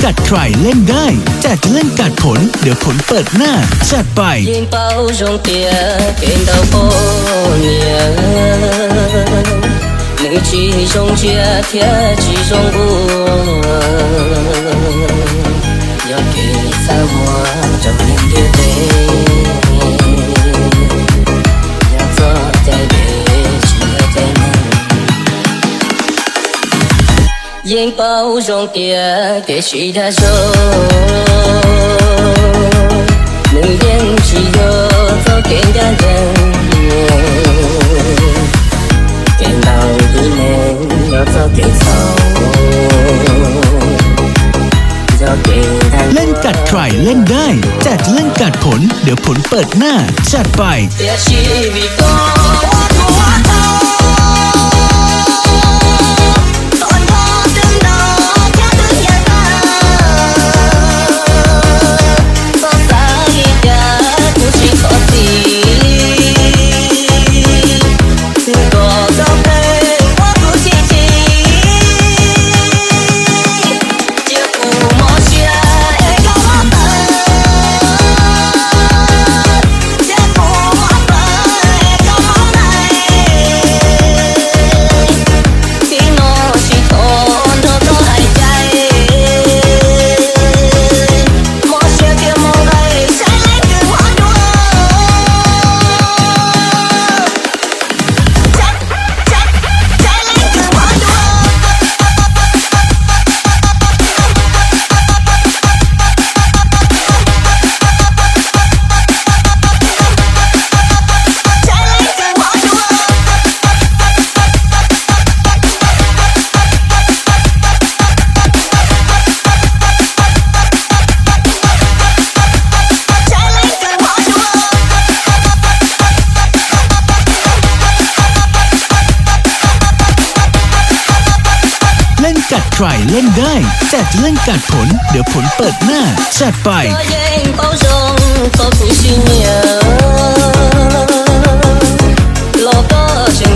กัดใครเล่นได้ จัดเล่นกัดผล เดี๋ยวผลเปิดหน้า จัดไป Yeej paub zoo tias kev ntaus poj niam, nws tsis zoo ntsia thiab tsis zoo ua. Yog kev txaj muag rau neeg ntiaj teb, yog txoj cai dev tsis yog cai neeg. Yeej paub zoo tias kev sib dag zog, nws yeej tsis yog txoj kev ncaj ncees. Kev ntaus tib neeg yog txoj kev txhaum, yog kev ntag. เล่นกัดใครเล่นได้ จัดเล่นกัดผล เดี๋ยวผลเปิดหน้า จัดไป Tiam sis vim koj ua kuv mob tau, tau nrog twb nrog thiab twb nyiam tas, koj xav li cas kuv tsis thov txim, twb kom koj pheej muab kuv chim chim, cia kuv mob siab es koj mob tawv, cia kuv mob tawv es koj mob nees, txij no tsis thov nrog koj hais cai, mob siab thiab mob nqaij saib leej twg mob dua.เล่นกัดใครเล่นได้ จัดเล่นกัดผล เดี๋ยวผลเปิดหน้า จัดไป Koj yeej paub zoo txog kuv siab nyiam, los koj tseem